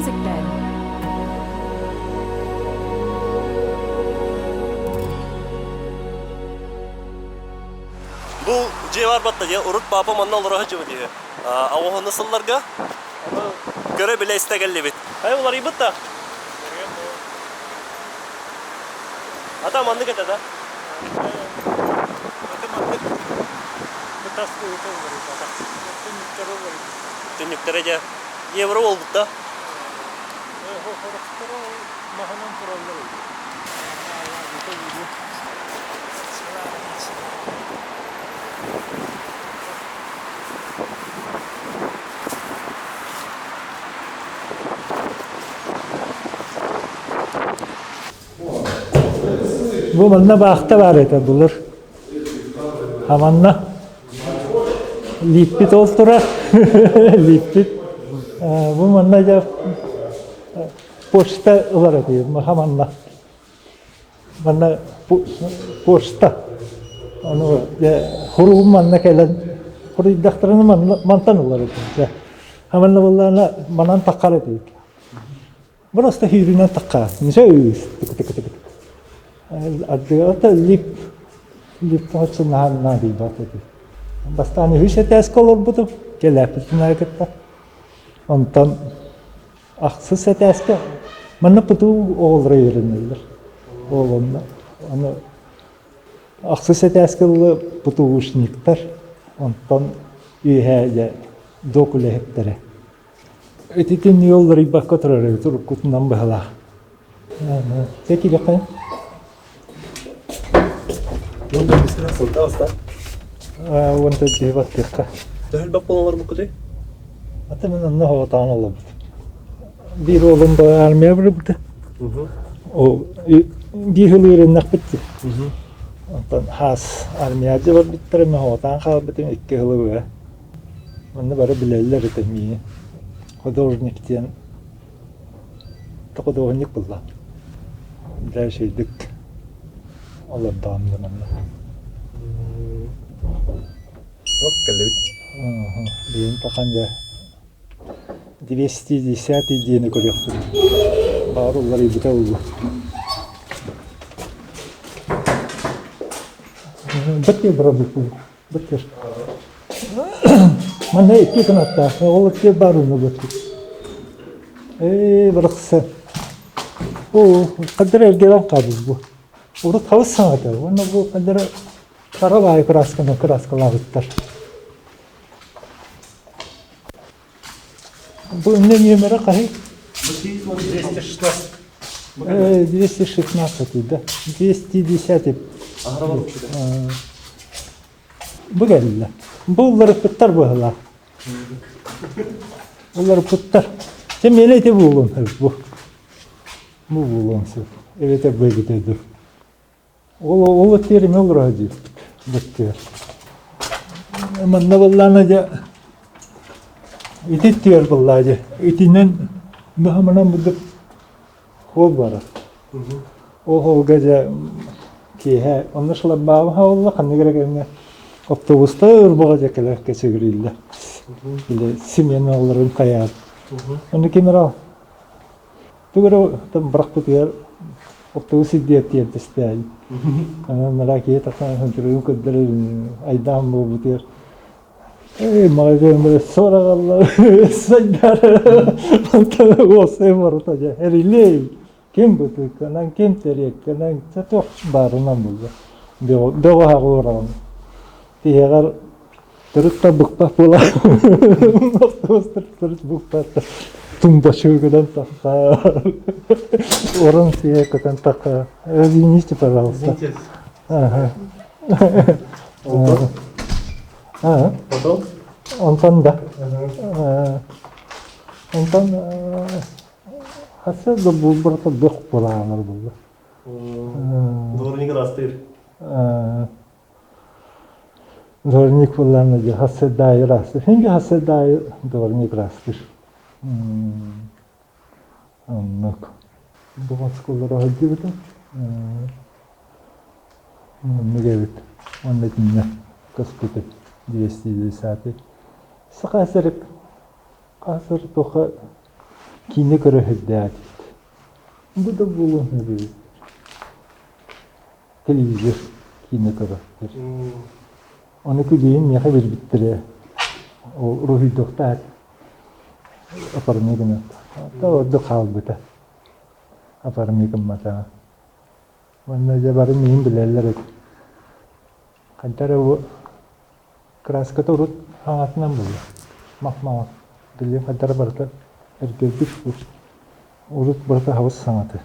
Music Bed. Бу дьиэ бар батта дьэ урут папа манна олоро сылдьыбыт үһү. Оҕоһуну сылларга көрө билэ истэ кэллибит. Хайа уларыйбыт да? Ата маннык этэ да? Ата маннык бытас ыыта уларыйбата. Түннүктэрэ уларыйбыт. Түннүктэрэ дьэ евро буолбут да? Хорохторо маһынан тураллар эбит. Бу манна баахта баар этэ былыр. А манна лииппит ол турар. Лииппит. Бу манна дьэ почта ылар этим. Манна. Манна почта. Ону дьэ хуругум манна кэлэн хуруйдахтарына мантан ылар этим. Дьэ. Манна буоллаҕына манан таххар этибит. Просто сүүрүнэн тахха. Ничего тык-тык-тык. Ардыгата лип лип наһаа наадыйбат этим. Бастаан үһүс этээскэ олорбутум, кэлээппитин кытта. Онтон ахсыс этээскэ манна ПТУ оҕолоро үөрэнэллэр. Ол онно аны ахсыс этээскэ ылла ПТУшниктар, онтон үөһээ дьэ док үлэһиттэрэ. Ититин ыалларыйбакка турар эбит уруккутунан быһалаах. Дьэ кириэххэ. Уонна быстра сылтаҕаста. Уонна дьиэ баттыахха. Төһөлбөх буолан олорбуккутуй? Ата мин онно хоҕотоон олорбут. Биир уолум армия барбыта. Ол биир сыл үөрэннэхпит дии. Онтон хаас армия дьэ барбыттара, мин хоҕотоон хаалбытым икки сылы быһа. Манна бары билэллэр этэ миигин. Художник диэн художник булла. Дьэ үчүгэйдик олордоҕум да манна. Оп, кэллибит. Билигин пахан дьэ 210 диэни көрүөхпүт. Баҕар уларыйбыта буолуо. Бэт бырабыт Быттыр. Манна икки кынаттаах, ол икки бар уну быттыр. Ээ, барахсан. Оо, хаддара эргэрэн хаалбыт бу. Урут хабыс саҥата, уонна бу хаддара хара баайы кыраасканан кырааскалаабыттар. Бу иннэ нүөмэрэ хаһый? 216. 216 да. 210. Бу кэллэ. Бу уларыппыттар быһалаах. Уларыппыттар. Сен миэнэ ити буолуон сөп бу. Бу буолуон сөп. Эбэтэр бу эбитэ дуу. Ол ол өттүгэр эмиэ олоро диэбит. Бу өттүгэр. Манна буоллаана дьэ ити өттүгэр буоллаа дьэ. Итинэн баһаманан бурдук Холл бара. Ол холга дьэ киэһэ онно шлагбаум хаалла ханнык эрэ кэмҥэ автобуста ырбаҕа дьэ кэлэр кэчигирииллэ. Или смена олорун хайаат. Онно ким эрэ тугу эрэ там бырахпытыгар автобус ирдиэр тиийэн түстээйин. Анан мара киһи тахсан хонтуругун көрдөрөр айдаан буолбутугар Магазин сураҕаллар сайдар уосай барыта дьэ эрилей ким бытыыкканан ким тэриэккэнэн туох баарынан булла бөҕө хаҕыраҕын тиһэҕэр төрүт да быкпат буола төрүт быкпат тумбачыгынан тахха орон сиэ көтөн тахха извините пожалуйста ага Потом? Онтон да. Онтон хасса да булбарата бөх буолаанар булла. Дворник ырастыыр. Дворник буоллаана дьэ хасса даайы ырастыыр. Хинги хасса даайы дворник ырастыыр. Оннук. Бу оскуолалара сылдьыбытым. Оннук эбит. Уонна итиннэ көспүтүм. 210 Саха сирик хас сир туха Киинэ көрө сылдьаат. Бу да буолуон сөп Телевизор киинэ көрөр. Ону күлүүһүн миэхэ биэрбиттэрэ. Ол уруһуйдуохтаах оформи гыныахтаах. Ордук хаалбыта. Оформи гымматаҕа. Уонна дьэ бары миигин билэллэр эбит. Хайда эрэ бу краската урут хаҥатынан буолла. Мах-маҥан. Билигин хайда эрэ барыта эргэрбит урут барыта хабыс саҥата.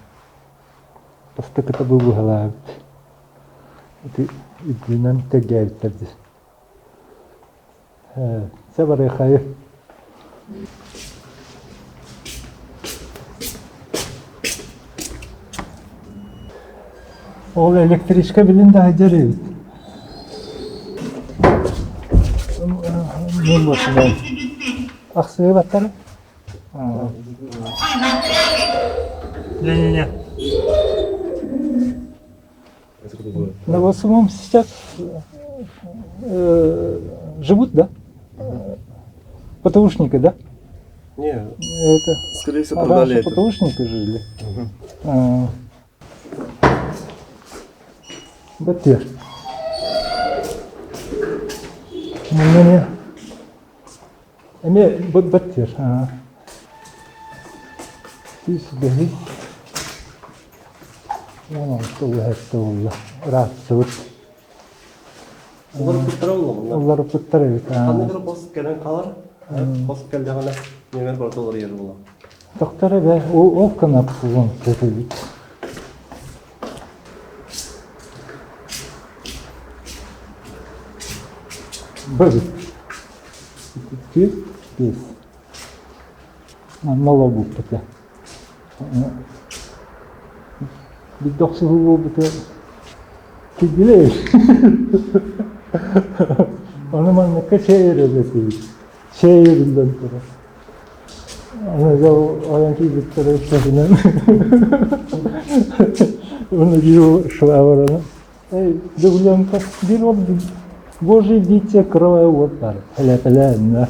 Бастакыта бу быһалаабыт. Ити үрдүнэн тэлгээбиттэр дии. Чэ барыахайы. Ол электричка билин да сылдьар эбит. Ахсыы баттар. Не-не-не. На в основном сейчас живут, да? ПТУшники, да? Не, Это скорее всего, а продали раньше это. ПТУшники жили. А. Баттер. Мне Эмиэ баттер. Сүүс бэһис 16 уһэттэ буолла. Ыраатсыбыт. Уларыппыттара буолла. Уларыппыттар эбит. Ханнык эрэ хос кэлэн хаалар. Хос кэллэҕинэ ньэмэр барыта уларыйар буолла. Доктор эбэ ол гына буолуон сөп эбит. Бэбит. Түөрт, биэс. Манна олорбуппут. Биирдэ охсуһуу буолбута киргилэй. Ону манныкка чэй өрөбөтүбүт. Чэй өрүллэн турар. Аны дьол ойон киирбиттэрэ үксэтинэн. Уну биир швабраны. Эй, Дегуленко, биир ол Божий дитя кровая уот бар. Пэлэ-пэлэ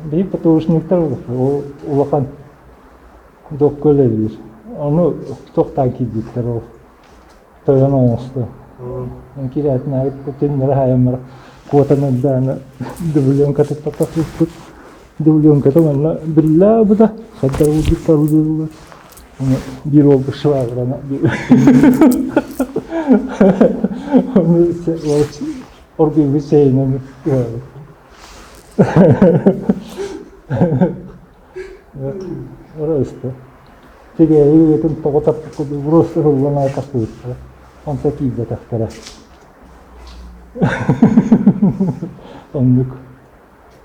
Биир ПТУшниктар улахан докка үлэлиир. Ону туохтаан киирбиттэр ол тойон оҥосто. Кирээтин түннэри хаайаммар куотан ылдааны дубленкатыттан тахсыспыт. Дубленката манна биллээ быда хайдар улдуттар удуллар. Биир уолбут швабраны Ону оргуйбут чэйинэн Ырыста. Тигээйи үйэтин тоҕо тарпыт курдук просто ыһыллан аҕай тахсыбыттара. Онто тиийбэтэхтэрэ. Оннук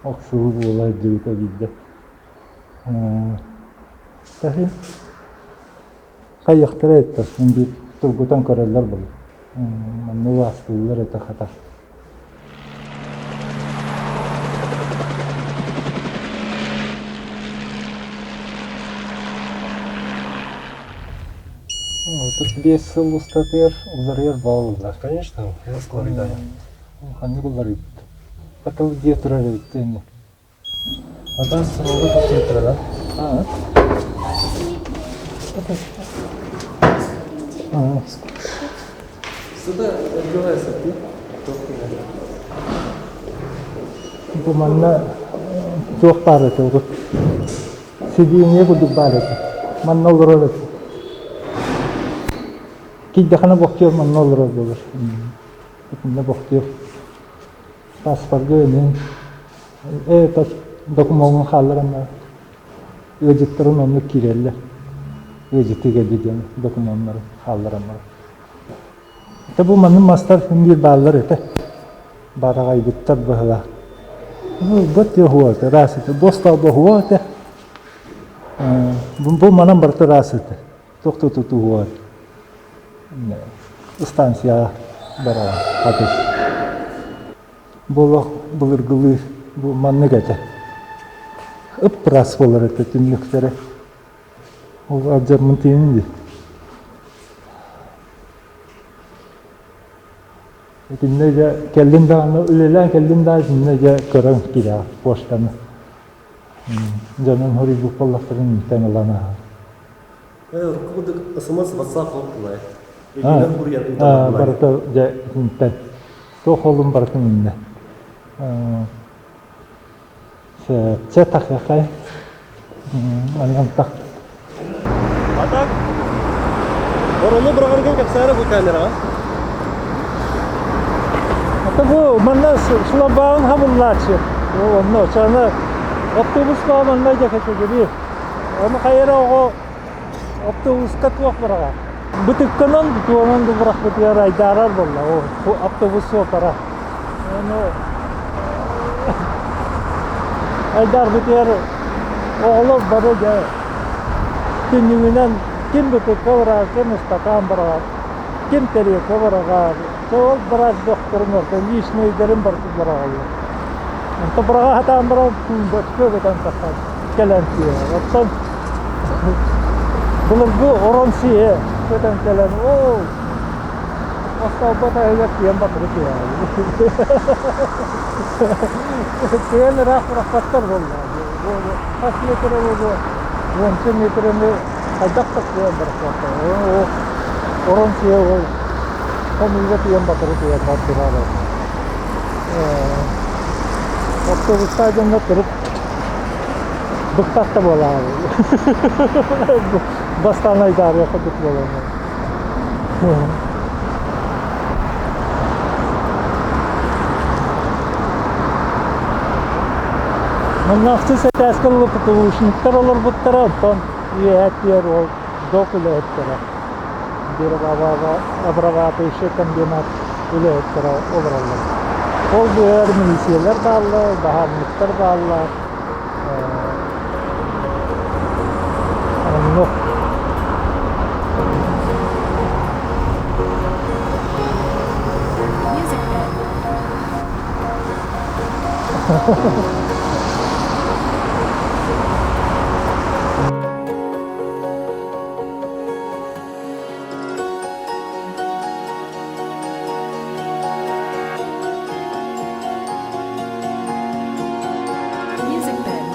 охсуһуу буола сылдьыбыта биирдэ. Таһын хайыахтара эттэ, биир тургутан көрөллөр буолуо. Манна убаастыыллар этэ хата. 35 сыл устатыгар уларыйар буоллулар. Конечно, я скоро Ханнык уларыйбыт. Потом дьиэ турар эбит диэн. Ата сылга тахсыы турара. Аа. Аа. Сюда отбивайся ты. Бу манна туох баар этэ урут сидиэнньэ курдук баар этэ. Манна олорор этэ. Киирдэххинэ бохтуох манна олорор буолар. Итиннэ бохтуох паспорга эмиэ э докумуоҥҥун хаалларан баран ыалдьыттарын оннук киирэллэр. Ыалдьыты кэлли диэн докумуоннарын хаалларан баран. Этэ бу маннык мастар син биир бааллар этэ. Баараҕайбыттар быһыылаах. Ылбат диэ этэ, ыраас этэ. Бу остуолба уһуо этэ. Бу манан барыта ыраас этэ. Туох да тутуһуо станцияҕа бараҕын хатыс. Бу олох былыргылыы бу маннык этэ. Ып-ыраас буолар этэ түннүктэрэ. Ол алдьаммын тиийэн дии. Итиннэ дьэ кэллин даҕаны үлэлээн кэллин да итиннэ дьэ көрөн киирэҕин почтаны. Дьонун хоруйбут буоллахтарын интэн ылан аһар. Урукку курдук СМС, WhatsApp буоллулар. Илиинэн суруйан ыыталлар Барыта дьэ итинтэн. Туох олун барытын иннэ. Чэ тахыахай. Анан тах. А так, Орону быраҕаргын кэпсээри бу камераҕа. Ата бу манна шлагбаун хабыллааччы. Онно чана автобус баа манна дьэ кэчэгири. Ону хайара оҕо автобуска туох быраҕар. Бытыкканан туонан да бырахпытыгар айдаарар буолла. Автобус суопара. Ону айдаарбытыгар оҕолор бары дьэ түннүгүнэн ким бытыкка быраҕар, ким ыстакаан быраҕар, ким тэриэлкэ быраҕар, ол быраас бөхтөрүн орто личнэйдэрин барытын быраҕаллар. Онтон быраҕа сатаан баран тумбочка көтөн тахсан кэлэн түһэр. Оттон былыргы орон сиһэ көтөн кэлэн оо Остуолба таһыгар тиийэн батыры түһээбит. Тыан ыраах бырахпаттар буолла. Хас метрэ буолуо, уонча метрэни хайдах да кыайан бырахпаттар. Орон сиэ ол хонууга тиийэн батыры түһэн бардылар. Автобустаах дьоннор төрүт быктах да буолаары. Бастаан айдаарыах курдук буолан. Манна ахсыс этээскэ ПТУшниктар олорбуттара, оттон үөһээ тиэр ол док үлэһиттэрэ, обрабатывающий комбинат үлэһиттэрэ олороллор. Ол быыһыгар милициялар бааллар, баһаарынньыктар бааллар. Оннук. Music bed. Music bed.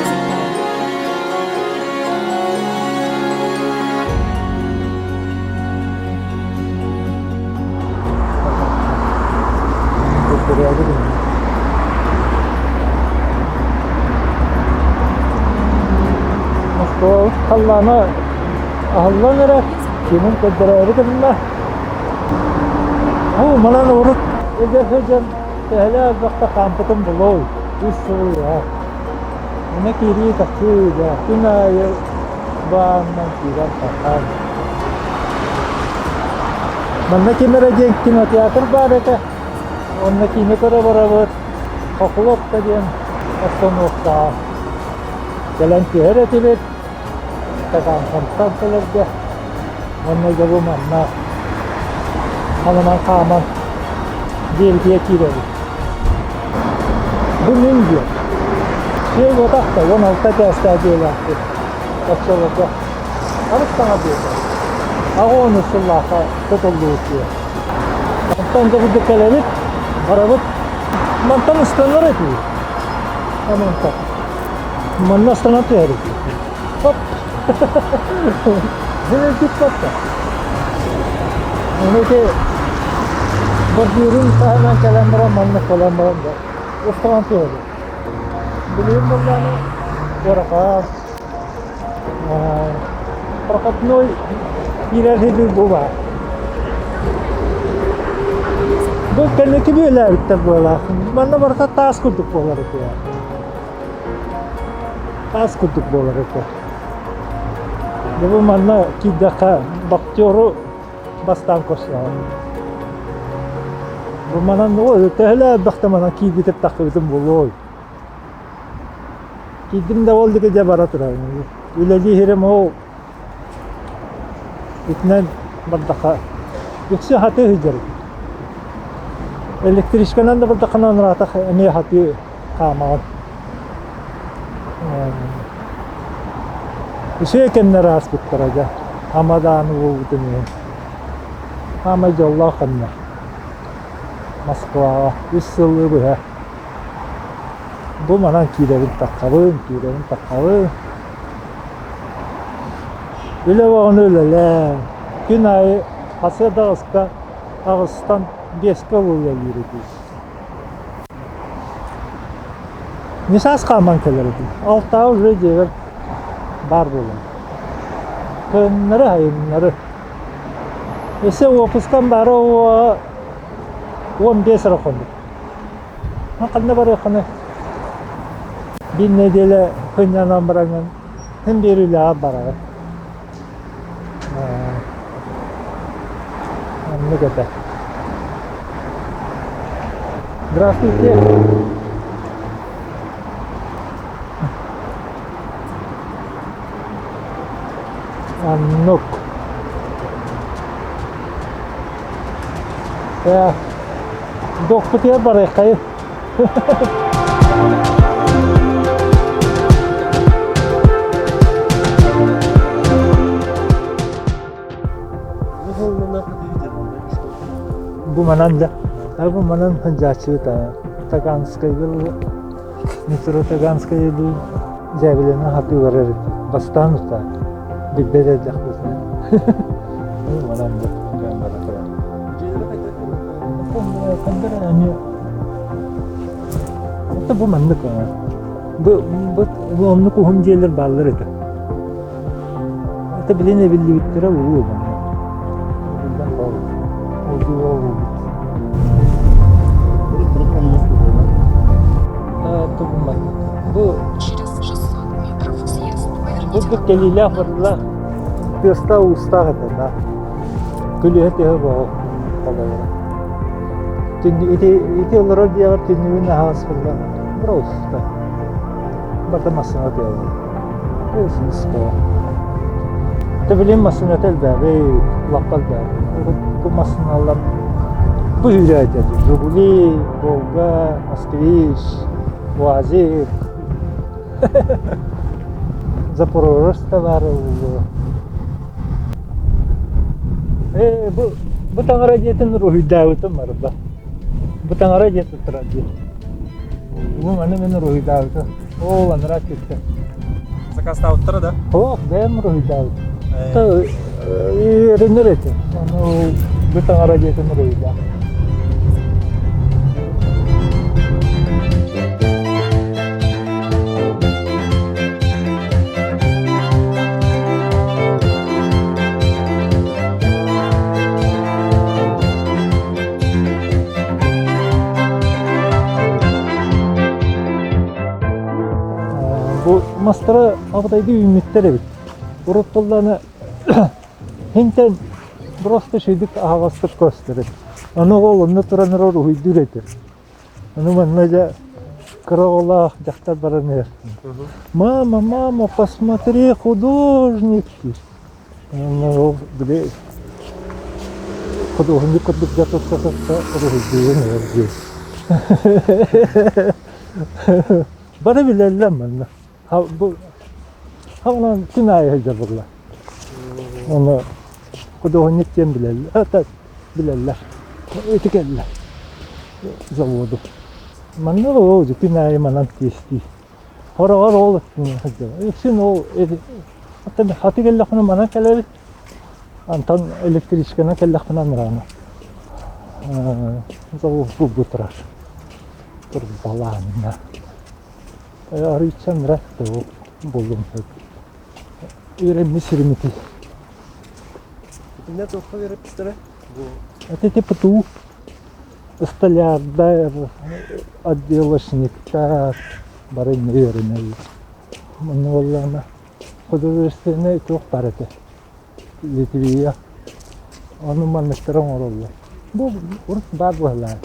Music bed. Остуол халлаана аһыллан эрэр, кимин көрдөрөөрү гынна. Бу манан урут эдэр сылдьан төһөлөөх элбэхтэ хаампытым буолуой, үс сыл ыһа. Онно киирии тахсыы да күн аайы баанынан киирэн таххан. Манна ким эрэ диэн кинотеатр баар этэ. Онно киинэ көрө барабыт. Хохловка диэн остановкаҕа кэлэн түһэр этибит. Таганхантан кэлэргэ. Онно дьэ бу манна халынан хааман диэбитигэр киирэбит. Бу мин диэн. Сиэй уотах да 16 этээстээх дьиэлээхпит. Оччолорго арыт саҥа дьиэтэ. Аҕа сыллаахха тутуллубут дьиэ. Онтон дьэ курдук кэлэбит, барабыт. Мантан ыстанар этибит. Онон Манна ыстанан түһэбит. Хоп! Бүлүрдүк батта. Ону ити бордюрун таһынан кэлэн баран манна кэлэн баран да устаҕан түһэбит. Билигин буоллаҕына ыарахан проходной киирэр сирбит бу баар. Бу кэнники бүөлээбиттэр буолаах. Манна барыта таас курдук буолар этэ. Таас курдук буолар этэ. Дьэ бу манна киирдэххэ боктеру бастаан көрсөҕүн. Бу манан төһөлөөх элбэхтэ манан киирбитим тахсыбытым буолуой. Киирдим да ол диэки дьэ бара турабын. Үлэлии иһэрим ол итинэн бардахха үксү хатыы сылдьарым. Электричканан да бардаххына ыраатах эмиэ хатыы хаамаҕын. Үчүгэй кэмнэр ааспыттара дьэ. Ама даҕаны буолбутун иһин. Саамай дьоллоох кэмнэр. Москваҕа үс сылы быһа бу манан киирэбин таххабын, киирэбин таххабын. Үлэ бөҕөнү үлэлээн, күн аайы сарсыарда аҕыска аҕыстан биэскэ үлэлиир этибит. Не саас хааман кэлэр этим. Алтаа уже дьиэбэр баар буолан. Көннөрү айыннары. Өссө уоппускам баара 15 эрэ хонук. Ханна барыаххыный? Биир нэдиэлэ сынньанан бараҥҥын син биир үлэҕэ бараҕын. Оннук этэ. Здравствуйте. Оннук. Э, дохпутугар барыаххайын. Бу манан да, бу манан сылдьааччыбыт Таганскайга метро Таганская дуу дьээбэлэнэ сатыы барар этим. Бастаан утаа билбэт эрдэхпитинэ. Бу манан да дьон бара турар. Хандар эмиэ Это бу маннык бу бу оннук уһун дьиэлэр бааллар этэ. Это билин эбиллибиттэрэ улуу манна. Биллэн хаалбыт. Бу Через 600 метров съезд. бу Поверните бу направо кэлиилээх на барыла тыастаах уустаах этэ да. Күлүһэ түһэ буол холобура. Ити ити олорор дьиэҕэр түннүгүн аһаҕас буолла просто барыта массыына тыала. Ты билин массыыната элбээбит, лаппа элбээбит. Бу массыыналар бу үүрээдэ Жигули, Волга, Москвич, УАЗик, Запорожец да баар буолуо. Ээ, бу бу таҥара дьиэтин уруһуйдаабытым барда. Бу таҥара дьиэтэ турар дии. Бу маны мин уруһуйдаабытым. Оо, анараа өттүттэн. Заказтаабыттара да? Суох, бэйэм уруһуйдаабытым. Үөрэнэр этим. Ону бу таҥара дьиэтин уруһуйдаах. Бу мастара абытайды үүммүттэр эбит. Урут тылланы хинтэн просто шүйдүк аһаҕастык көстөр. Аны ол онно туран эрэр уһуйдуур этэ. Аны манна дьэ кыра оҕолоох дьахтар баран иһэр. Мама, мама, посмотри, художник диир. Ол били худуоһунньук курдук дьэ тутта-тутта уруһуйдуурун иһэр диир. Бары билэллэр манна. Бу хаалан күн аайы сылдьар буолла. Ону худуоһунньук диэн билэллэр, билэллэр. Ити кэллэ заводу. Манна ол күн аайы манан тиэстии. Хороҕор ол сылдьабын. Үксүн ол оттон хаты кэллэхпинэ манан кэлэбит. Антон электричканан кэллэхпинэ анраана. Завод булбут турар. Турбалаанна. Арыйсан ыраатта буоллум. Үөрэммит сирим ити. Итиннэ туохха үөрэппиттэрэ? Бу Это типа туу столярдар, отделочниктар бары үөрэнэбит. Манна буоллаҕына художественнай туох баар этэ Литвия. Ону манныктары оҥороллор. Бу урут баар быһалаах.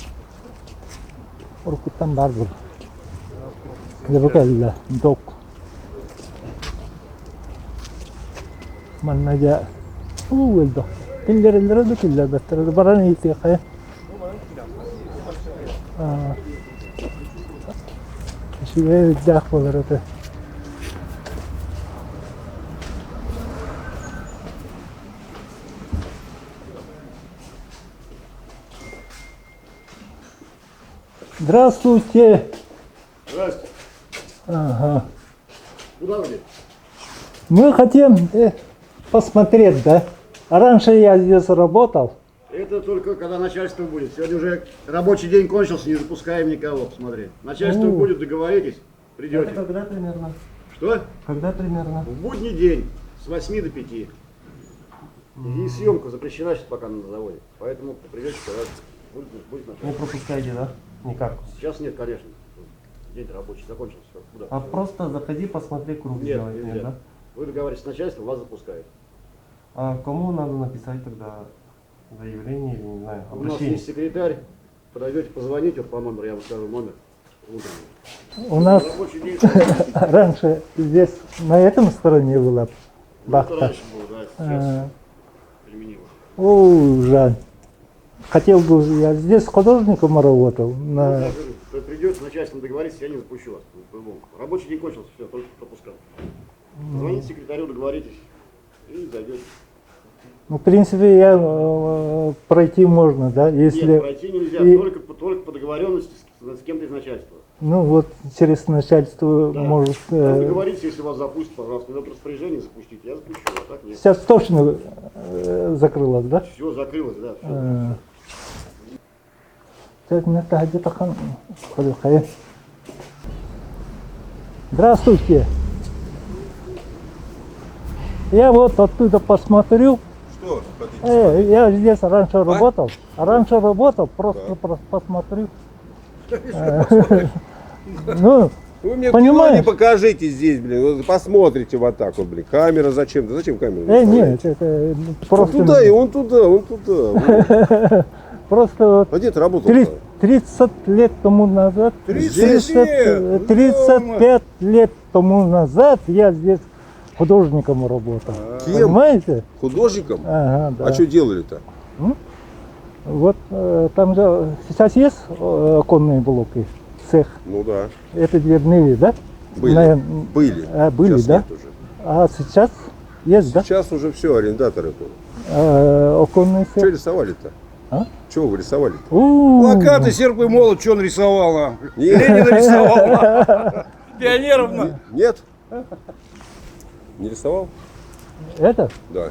Уруккуттан баар буолар. Дьэ бу кэллэ док. Манна дьэ уу элбэх. Киллэрэллэрэ да киллэрбэттэрэ да баран ыйытыаххайа. Үчүгэй үрдээх буолар этэ. Здравствуйте! Здравствуйте. Ага. Куда вы? Мы хотим посмотреть, да? А раньше я здесь работал. Это только когда начальство будет. Сегодня уже рабочий день кончился, не запускаем никого посмотреть. Начальство О. будет, договоритесь, придете. когда примерно? Что? Когда примерно? В будний день с 8 до 5. И съемка запрещена сейчас пока на заводе. Поэтому придете, когда будет Не начальство. пропускайте, да? Никак. Сейчас нет, конечно. День рабочий закончился. Куда? А просто заходи, посмотри, круг Нет, сделай. нельзя. да? Вы договоритесь с начальством, вас запускают. А кому надо написать тогда заявление или, не знаю, У нас обращение? есть секретарь. Подойдете, позвоните вот по номеру, я вам скажу номер. Утренний. У нас Рабочий день с 8 до 5. раньше здесь на этом стороне была Ну, это вахта. раньше было, да, сейчас А, переменилось. О, жаль. Хотел бы, я здесь художником работал. На... Ну, я говорю, то придете с начальством договоритесь, я не запущу вас. ну, по-любому. Рабочий день кончился, все, только пропускал. Звоните секретарю, договоритесь и зайдете. Ну, в принципе, я пройти можно, да, если... Нет, пройти нельзя, и- только по договоренности с кем-то из начальства. Ну, вот через начальство Да. может... Там договоритесь, если вас запустят, пожалуйста, мне распоряжение запустите, я запущу, а так нет. Сейчас точно закрылось, да? Все, закрылось, да, все. Так, мне где-то Здравствуйте. Я вот оттуда посмотрю. Что хотите? Я здесь раньше работал. Раньше работал, просто посмотрю. Ну, Вы мне Понимаешь? кино не покажите здесь, блин. Вот посмотрите вот так вот, блин. Камера зачем? Да зачем камеру? нет, это Он просто... туда, и он туда, он туда. Просто вот А где ты работал? 30 лет тому назад, 30 лет? 35 лет тому назад я здесь художником работал. Кем? Понимаете? Художником? Ага, да. А что делали-то? Вот там же сейчас есть оконные блоки, цех. Ну да. Это дверные, да? Были. Были. А, были, Сейчас да? нет уже. А сейчас есть, да? Сейчас уже все, арендаторы тут. Оконный Что цех. рисовали-то? А? Чего вы рисовали-то? У-у-у. Плакаты, серп и молот, что он рисовал? а? Нет. Ленина рисовал. Пионеров на. Нет? Не рисовал? Это? Да.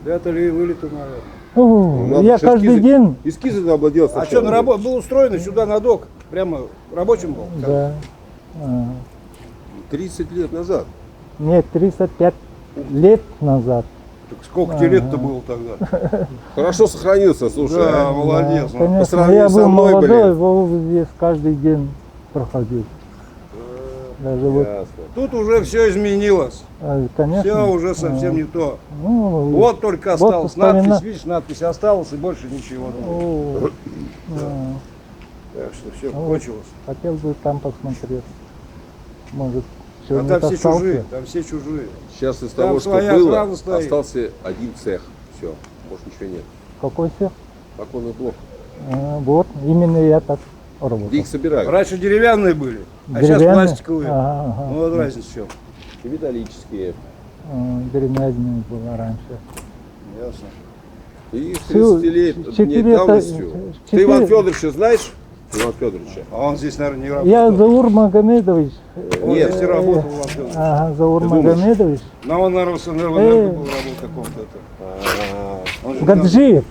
Это ли вылито, наверное. У, Ну, надо я же каждый эскизы- день. Эскизы надо было делать А сначала. что, на работу был устроен сюда на док? Прямо рабочим был? Да. А, 30 лет назад. Нет, 35 лет назад. Так сколько тебе лет-то было тогда? Хорошо сохранился, слушай. Да, а? молодец. Да, ну. конечно, сравнению я со был мной, молодой, блин. Вова здесь каждый день проходил. Даже вот, Ясно. Тут уже все изменилось. конечно. Все уже совсем не то. Ну, Вот только вот осталось надпись, видишь, надпись осталась и больше ничего. О, Так что все Ну, кончилось. хотел бы там посмотреть. Может, А что-нибудь там все остался. чужие, там все чужие. Сейчас из Там того, что своя было, охрана стоит. остался один цех. Все, больше ничего нет. Какой цех? Оконный блок. А, вот, именно я так работал. Где их собирают? Раньше деревянные были, а сейчас Деревянные? пластиковые. Ага, ага. Ну вот разница в чем. И металлические. Деревянные было раньше. Ясно. И с Всё, 30-летней давностью. Ты четыре- Иван Федоровича знаешь? Иван Федоровича. А он здесь, наверное, не работал. Я Заур Магомедович. Он Нет. здесь не работал, Иван Федорович. Ага, Заур Ты думаешь? Магомедович. Но он, наверное, с Энерго был, работал каком-то. это. Он же Гаджиев.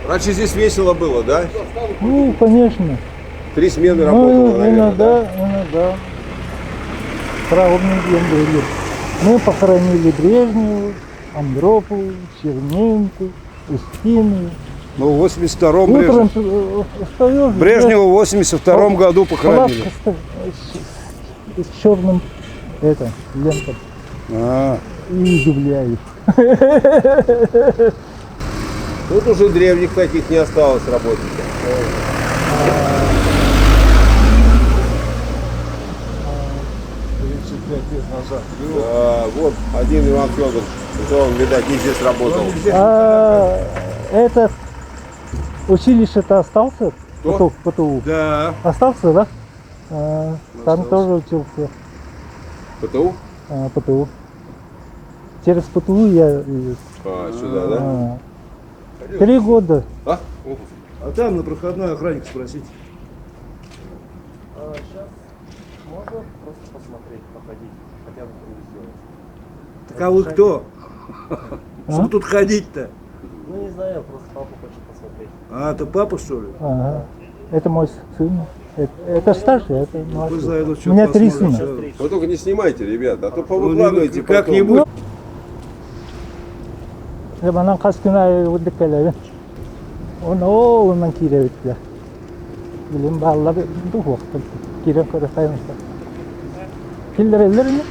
Раньше здесь весело было, да? Ну, конечно. Три смены Ну, работало, наверное, иногда, да? иногда. Траурный день были. Мы похоронили Брежнева, Андропову, Черненко, Устинову. Ну, в 82-м Утром Брежнев. встаешь, Брежнева в 82-м году похоронили. палатка с черным это, лентом А, и удивляет. Тут уже древних таких не осталось работников. лет назад. Да, вот один Иван Федорович, это он, видать, не здесь работал. А этот училище-то остался? Кто? ПТУ. Да. Остался, да? А, там Остался. тоже учился. ПТУ? А, ПТУ. Через ПТУ я и, А, сюда, да? а, 3 года. А? А там на проходной охранник спросить. А сейчас можно просто посмотреть, походить, хотя бы круг сделать. Так а вы кто? Что тут ходить-то? Ну не знаю, просто папа хочет посмотреть. А, это папа, что ли? Ага. Это мой сын. Это старший, это младший. Пусть зайдут, У что меня три посмотрят, сына. всё. Вы только не снимайте, ребята, а то Ну, повыкладывайте потом. Как-нибудь. Дьэ манан хас күн аайы урдук кэлэбин. Уонна оо онон киирэбит дьэ. Билим бааллар дуһуохтар киирэн көрө Киллэрэллэр ини.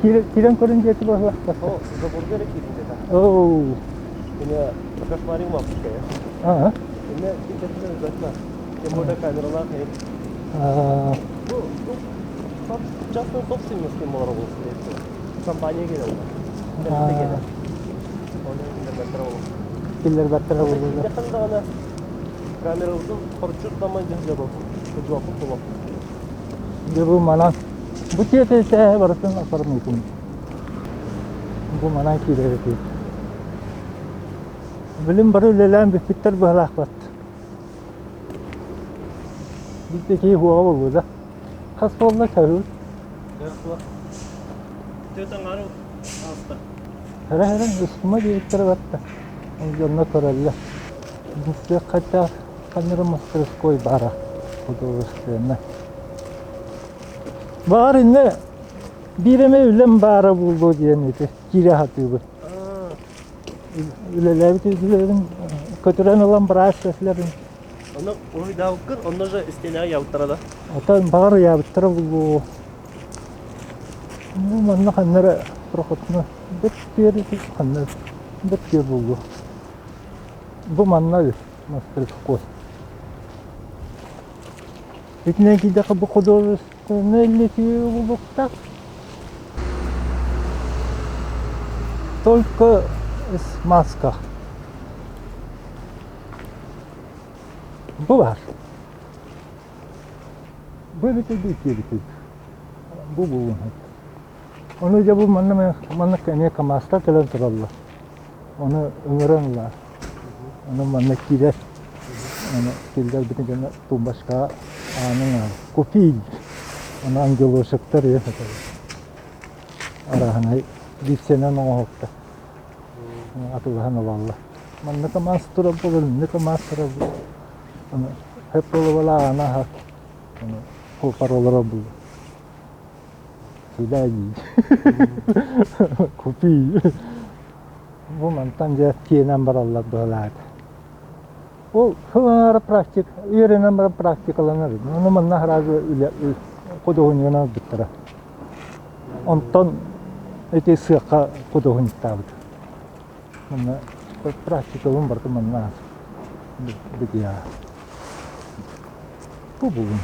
Киирэн көрүн диэти буоллахтар. О, заборга эрэ киирин диэтэ. Оо. Меня покошмарил мамочка. Ага. Меня киирдэртэн обязательно. Тем более камералаах. Аа, Ну, ну, частная собственность кем болар ол скорее всего. Компания келе ол. Аа. Келе. Оны киллэрбэттэр ол. киллэрбэттэрэ буоллулар. Якын даҕаны камерабытын хорчут дамай дьаһдьабаппыт, кыдьуаппыт буолуохпут. Дьэ бу манан бу тиэтэ барытын оформитым. Бу манан киирэр этибит. Билим бары үлэлээн бүппүттэр быһалаахпат. Биирдэ киһи хуоҕа буолуо да. Хас буолла чаһыы? Түөрт аҥаары ааста. Эрэ-эрэ устума диэбиттэрэ барда. Ол дьонно көрөллөр. Хотя камера мастерской баара художественная. Баҕар иннэ биир эмэ үлэм баара буолуо диэн ити киирэ сатыыбын. Үлэлээбит үлэлэрин көтүрэн ылан быраас эслэрин. Онно уруйдаабыккын, онно же истиэнэҕэ ыйаабыттара да? Оттон баҕар ыйаабыттара буолуо. Ну, манна ханна эрэ проходно бэрт ханна бэрт буолуо. Бу манна мастерской. Итинэн киирдэххэ бу художественнай литии булуохтаах. Только маска. Бу баар. Бу эбитэ диэбитий. Бу булуҥ. Ону дьэ бу манна манна эмиэ КАМАЗтар кэлэн тураллар. Ону ыҥыран ылаар. Ону манна киирэр. Ону киллэрбитин кэннэ тумбочкаҕа аанын аан. Купи. Ону ангелочектар ийэ сатабыт. Арааһынай гипсэнэн оҥоһукта. Атылаһан ылаллар. Манна КАМАЗ турар буолар, иннэ КАМАЗ турар буолар. Ону хөп буола аана аһар. Ону кулпар олорор буолар. Сюда иди. Купи. Бу мантан дьэ тиэнэн бараллар быһалаат. Ол сыл практик, үөрэнэн баран практикаланар. Ону манна сразу үлэ худуоһунньугунан ылбыттара. Онтон ити сыахха худуоһунньуктаабыт. Манна практикабын барытын манна бүтүө. Бу бугун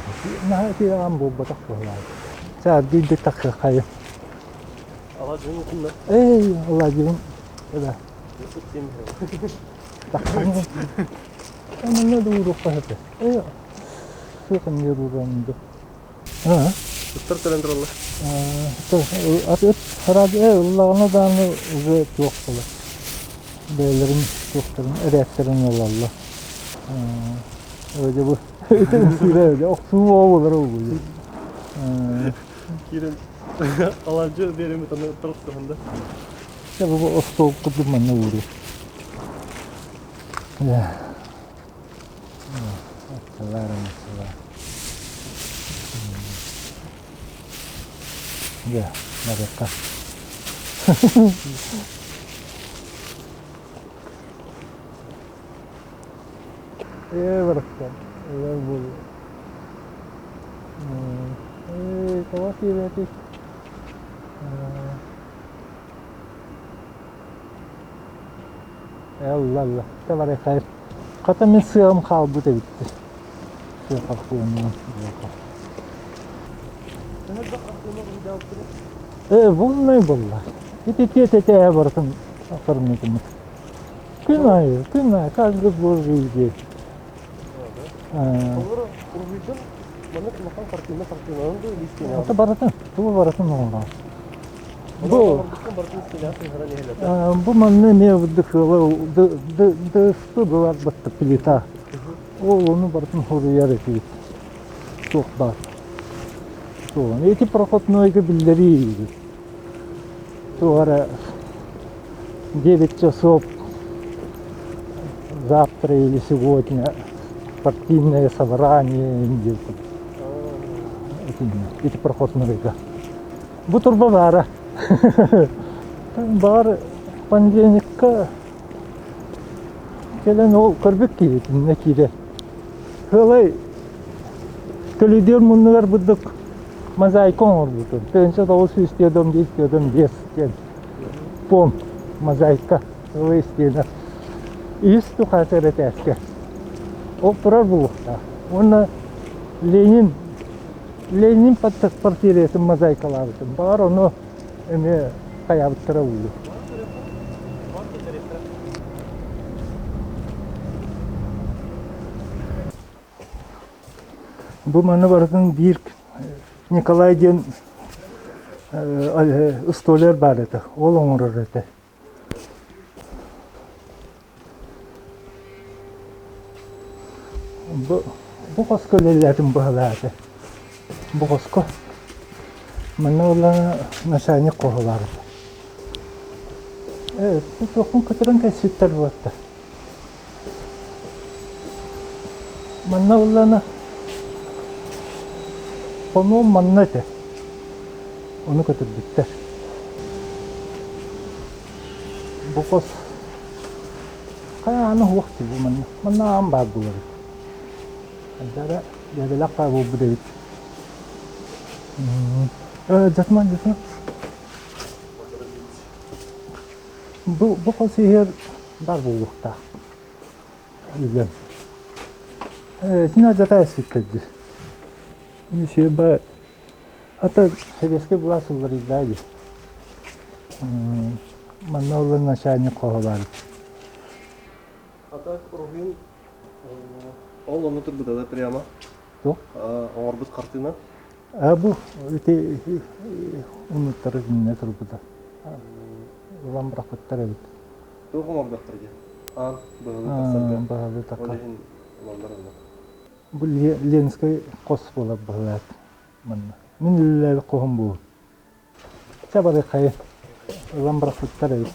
наһаа үчүгэй буолбатах быһылаах. Саардыйды таххахайы. Аладдин кунна. Эй, Аладдин. Да. Тахханы. Манна да уруохха сөп. Эй, суох эмиэ урууран Аа. Ыттар кэлэн тураллар. Ат сразу ыллаҕына даҕаны уже туох буолар. Бэйэлэрин туохтарын эрээттэрин ылаллар. Вроде бы ытын охсуу буолар угуйу. Киирэн алаадьы биэримит аны ыттар охсуһанда. Дьэ бу остуол курдук манна ууруу. Аччалаар, Дьэ, барыахха. Ээ, барахсан. Ылар буолуо. Ээ, тоҕо киирбэтий? Ылла, ылла. Чэ, барыахха. Хата мин сыаҕым хаалбыт эбит. Сыа хаппыаннан. Ээ, буоллай буолла. Ити тиэтэтэ барытын оформитыммыт. Күн аайы, күн аайы, каждый божий день. Олору уруһуйдун маннык улахан картина картиналарын да илиистиэнэ. Ата барытын, тугу барытын оҥорор. Бу бу манна эмиэ дыхыла дыспы была батта плита. Ол ону барытын хоруйар этибит. Туох баар. Туох. Эти проходнойга биллэрии. Туох эрэ 9 часов завтра или сегодня партийное собрание диэн ити проходнойга. Бу турба баара. Баар понедельникка кэлэн ол көрбүт киһи итиннэ киирэр. Сыалай көлүдүөр муннугар бурдук мозаика оҥорбутум. 1905 диэн пом мозаика сылай истиэнэ. Үһүс тухаата эрэтээскэ. Ол турар буолуохтаах. Уонна Ленин Ленин портретын мозаикалаабытым. Баҕар ону эмиэ хайаабыттара буолуо. Бу маны барытын биир Николай диэн столяр баар этэ, ол оҥорор этэ. Бу, бу хоско үлэлээтим быһалааты. Бу хоско. Манна буоллаҕына начальник хоһулаах этэ. Ээ, бу туохпун көтөрөн кэлситтэр буолта. Манна буоллаҕына хонуом манна этэ. Ону көтүрбүттэр. Бу хос хайа аана суох дии бу манна. Манна аан баар буолар эбит. Хайдара дьээбэлээх баар буолбут эбит. Дьатма, дьатма. Бу, бу хос иһэр баар буолуохтаах. Үлэм. Итини алдьата эспиттэрдир. Ба ата сэбиэскэй былаас уларыйда дии. Манна олор начальник хоһо баар. А так уруһуйун ол ону турбута да прямо? Туох? Оҥорбут хартыына? А бу ити унуттары иннэ турбута. Ылан бырахпыттар эбит. Туох оҥордохтор диye? Аан быһалыы тахсарга. Быһалыы тахсар. Ол иһин ылаллар онно. Бу Ленскэй хос буолар быһылаат манна. Мин үлэлээбит хоһум бу. Чэ барыаххайы. Ылан бырахпыттар эбит.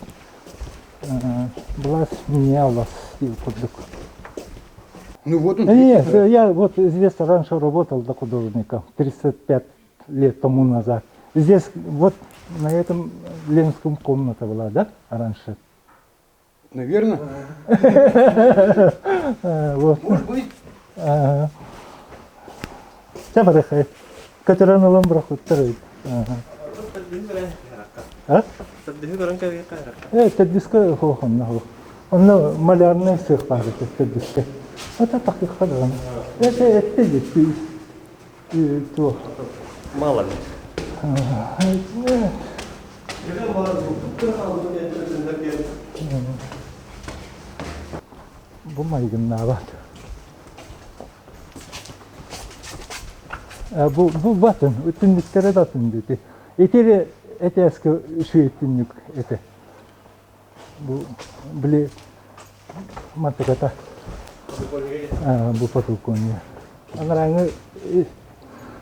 Былаас менялась диир курдук. Ну вот он. Нет, я вот здесь раньше работал до художника, 35 лет тому назад. Здесь вот на этом Ленском комната была, да, раньше? Наверное. Вот. Может быть. Чэ барыаххай. Көтөрөн ылан бырахпыттар эбит. А? Төрдүһү көрөн кэбиэххэ Э, төрдүскэ суох онно суох. Онно малярнай сыах баар этэ төрдүскэ. Ата тахыхха даҕаны. Это этте дии. Туох. Мало ли. Бу майгыннаабат. Бу бу батын, түннүктэрэ да атын диэти. Итири этээскэ үчүгэй түннүк этэ. Бу били мантыката бу подоконник. Анарааҥы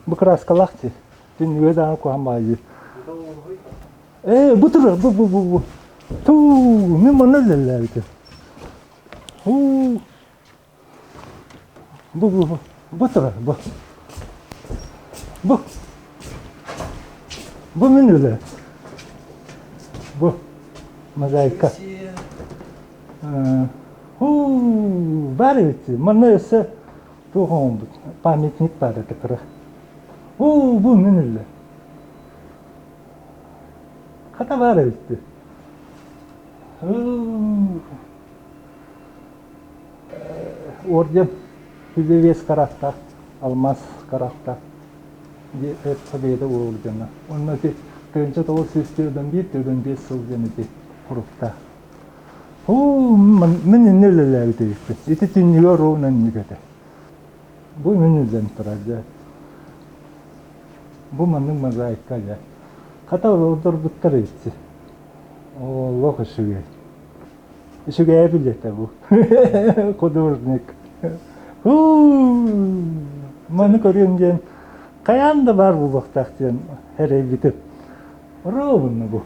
бу краскалаах дии. Түннүгэ даҕаны куһаҕан баҕайы. Ээ, бу турар, бу бу бу бу. Туу, мин манна үлэлээбитим. Уу. Бу бу бу. Бу турар, бу. Бу. Бу мин үлэ. Бу. Мозаика. Уу, баар эбит. Манна өссө туох оҥорбут памятник баар этэ кыра. Уу, бу мин үлэ. Хата баар эбит. Уу. Орден Хүлэвес карахта, алмаз карахта Победа ордена. Онно ити 1991 95 сыл диэн ити курукта. Оо, мин инне үлэлээбит эбиппин. Ити түннүгэ ровно инник этэ. Бу мин үлэм турар дьэ. Бу маннык мозаика дьэ. Хата олорбуттар эбит. Олох үчүгэй. Үчүгэйэ билиэтэ бу. Художник. Маны көрүөм диэн хайаан да баар буолуохтаах диэн эрэйбитим. Ровно бу.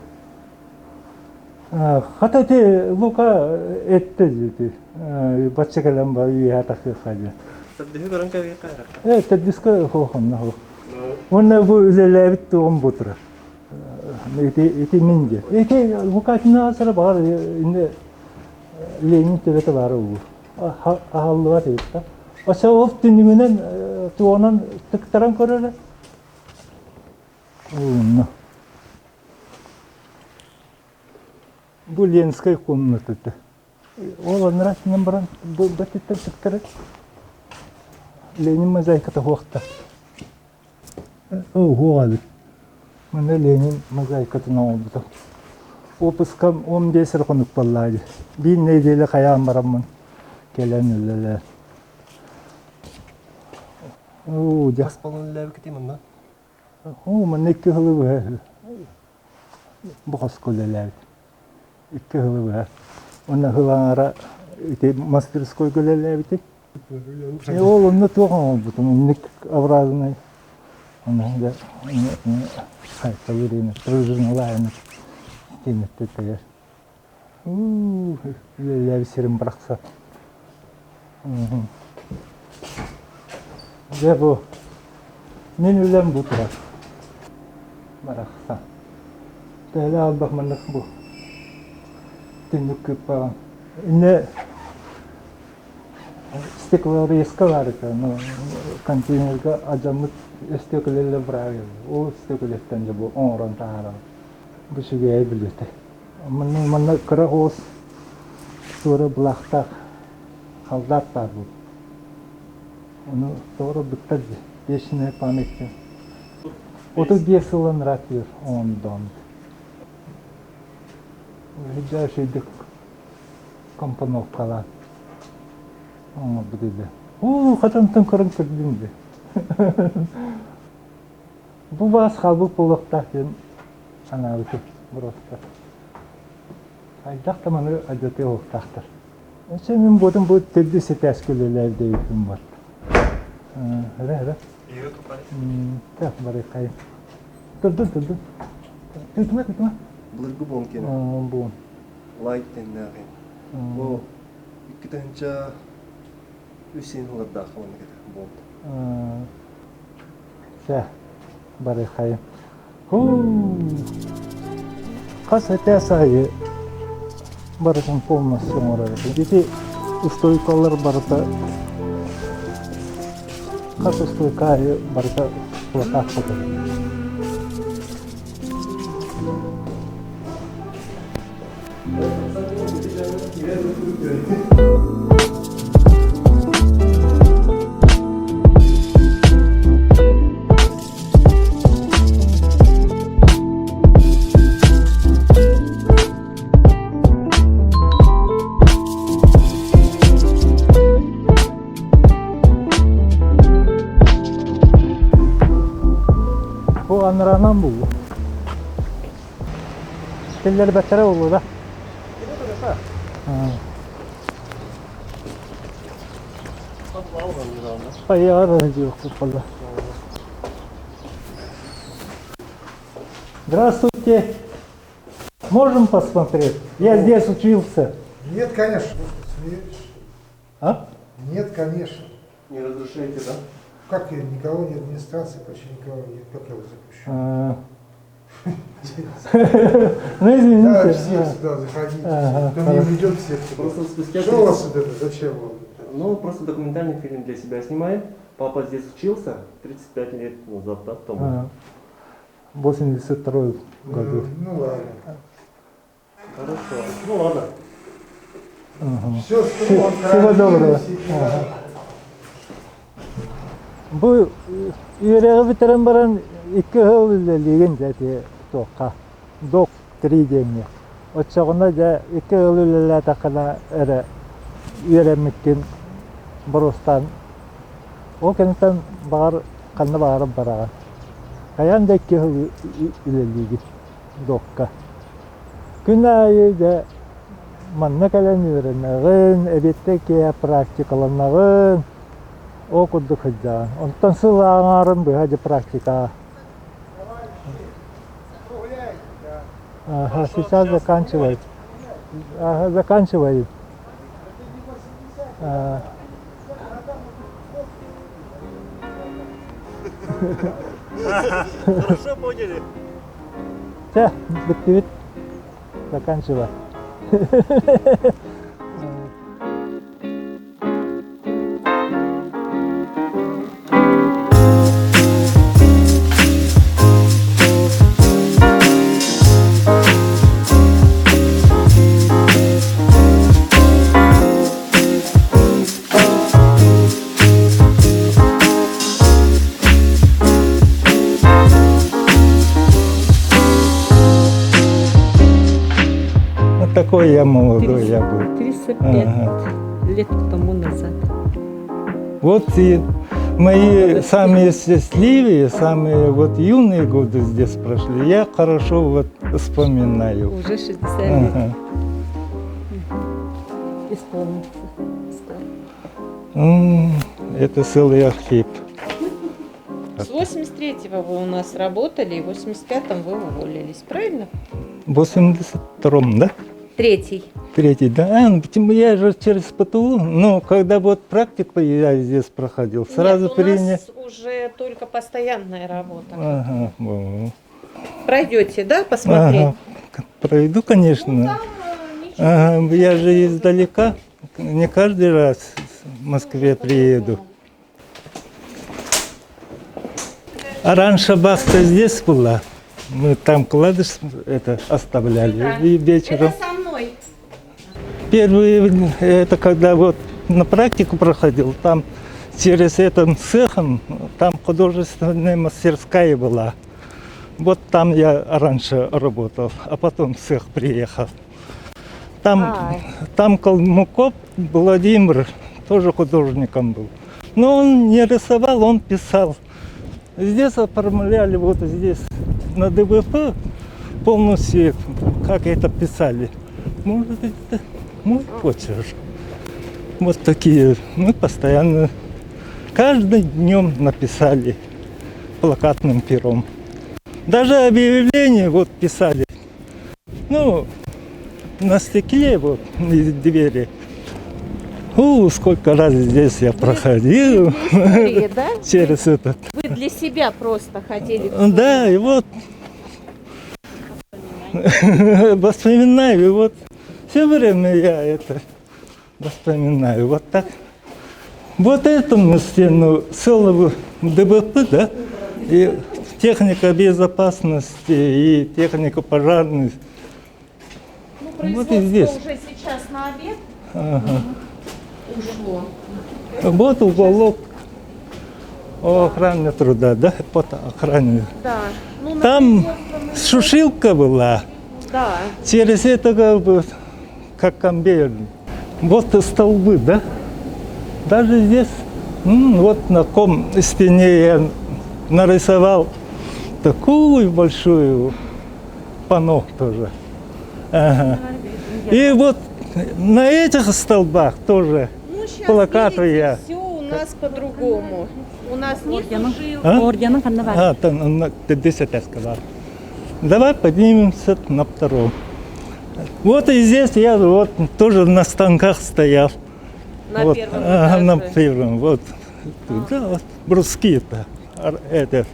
Хата ити Лука этте дии бачча кэлэн бар үөһэ тахыахха диэн. Төрдүһү көрөн кэбиһиэххэ эрэ. Э, төрдүскэ хоохонно хоох. Уонна бу үлэлээбит туоҕум бу турар. Ити ити мин диэн. Ити Лукатина сара баҕар инде Ленин төбөтө баара уу. Аһаллыбат эбит да. Ose ол түннүгүнэн туонан тыктаран көрөрө. Уунна. Бу Ленскэй комната Ол анараа баран бу баттыттан тыктары Ленин мозаиката хуохта. Оо, хуоҕа эбит. Манна Ленин мозаикатын оҥорбута. Опускам 15 эрэ хонук буоллаа дии. Биир нэдиэлэ хайаан бараммын кэлэн үлэлээн. Оо, дьэ. Хас баллон үлэлээбиккитий манна? Оо, манна икки сылы быһа бу хоско үлэлээбит. Икки сылы быһа. Уонна сыл аҥара ити мастерскойга үлэлээбитим. Ол онно туох оҥорбутум инник образный ону дьэ хайкалыыр пружиналаайын тиэннэттэтигэр үлэлээбит сирим барахсан. Дьэ бу мин үлэм бу турар барахсан. Төһөлөөх элбэх маннык бу түннүк кыыппаҕын. Иннэ стеклорезка баар этэ, ну контейнерга алдьаммыт өстүөкүлэлэр быраҕыыллар. Ол өстүөкүлэттэн дьэ бу оҥорон таһаарабыт. Бу үчүгэйэ билиэтэ. Манна, манна кыра оҕус туора былаахтаах халдаат баар буолбут. Ону тоҕо быттар дии, вечная память диэн. 35 сылын ыраатыыр оҥондоон. Дьэ үчүгэйдик компоновкалаан оҥорбут этэ. Уу, хатантан көрөн көрдүм дии. Бу баас хаалбыт буолуохтаах диэн санаабытым просто. Хайдах да маны алдьатыа уохтаахтар. Өссө мин буотум бу төрдүс этээскэ үлэлээбит эбиппин бар. Эрэ эрэ. Так, барыаххайын. Турдун, турдун. Тутума, тутума. Былыргы буон киэнэ. Буон. Лайк тэннээҕи. Бу 2003 син ылардаах маннык этэ буон. Чэ, барыаххайын. Хас этээс аайы барытын полностью оҥорор этим. Ити устойкалар барыта хас устойка аайы барыта плакат курдук. Бу анараанан булду. Киллэрбэттэрэ буолуо да? Здравствуйте. Можем посмотреть? Я здесь учился. Нет, конечно. Вы что, смеетесь? А? Нет, конечно. Не разрушаете, да? Как я? Никого нет, администрации почти никого нет. Как я вас запущу? А. Ну, извините. Да, все сюда заходите. Ага, Кто не ведет всех сюда. Просто спустя Что у вас это? Зачем вам? Ну, просто документальный фильм для себя снимаем. Папа здесь учился 35 лет назад, да, тому? А, 82 году. Ну ладно. Хорошо. Ну ладно. Все, Всего доброго. Бу үөрэҕи бүтэрэн баран икки сыл үлэлиигин дьэ ити туохха док три диэҥҥэ. Оччоҕуна дьэ икки сыл үлэлээтэххинэ эрэ үөрэммиккин боруостаан. Ол кэнниттэн баҕар ханна баҕарар бараҕын. Хайаан да икки сыл үлэлиигит докка. Күн аайы дьэ манна кэлэн үөрэнэҕин, эбиэттэ киэһэ практикаланаҕын, ол курдук сылдьаҕын. Онтон сыл аҥаарын быһа дьэ практикаҕа. Ага, сейчас заканчивает. Ага, заканчивает. А, Хорошо поняли. Чэ, бүттүбүт. Заканчивай. Вот такой я молодой я был. 35 Ага. лет тому назад. Вот и мои самые счастливые, самые вот юные годы здесь прошли. Я хорошо вот вспоминаю. Уже 60 лет Ага. исполнится. Скоро. Это целый архив. С 83-го вы у нас работали, и в 85-м вы уволились, правильно? В 82-м, да? Третий. Третий, да. А, ну, почему я же через ПТУ, но когда вот практику я здесь проходил, сразу Нет, у принял. нас уже только постоянная работа. Ага, во. Пройдете, да, посмотреть? Ага, пройду, конечно. Ну, там э, ничего. Ага, я же издалека, не каждый раз в Москве приеду. А раньше бахта здесь была. Мы там кладыш это оставляли. И вечером. Это со мной. Первые, это когда вот на практику проходил, там через этим цехом, там художественная мастерская была. Вот там я раньше работал, а потом в цех приехал. Там, там Калмыков Владимир тоже художником был. Но он не рисовал, он писал. Здесь оформляли, вот здесь на ДВП полностью, как это писали. Может, это мой почерк. Вот такие мы постоянно, каждый днем написали плакатным пером. Даже объявление вот писали. Ну, на стекле вот из двери. У, сколько раз здесь я проходил Истории, да? через этот. Вы для себя просто хотели. Да, и вот воспоминаю, и вот все время я это воспоминаю. Вот так. Вот эту мы стену целого ДБП, да, и техника безопасности, и техника пожарной. Ну, Вот и здесь. уже сейчас на обед ушло. Вот уголок о охране труда, да, под охране. Да. Ну, на Там производство мы- сушилка была. Да. Через это как бы, как конвейер. Вот и столбы, да? Даже здесь, вот на ком стене я нарисовал такую большую панно тоже. Ага. И вот на этих столбах тоже Ну, сейчас, плакаты видите, я. все у нас по-другому. У нас не сушилка. А? Орденом ханна бар. А, там, на, ты 10 я сказал. Давай поднимемся на втором. Вот и здесь я вот тоже на станках стоял. На вот, первом ага, на этаже. первом, вот. Туда вот бруски-то. Это,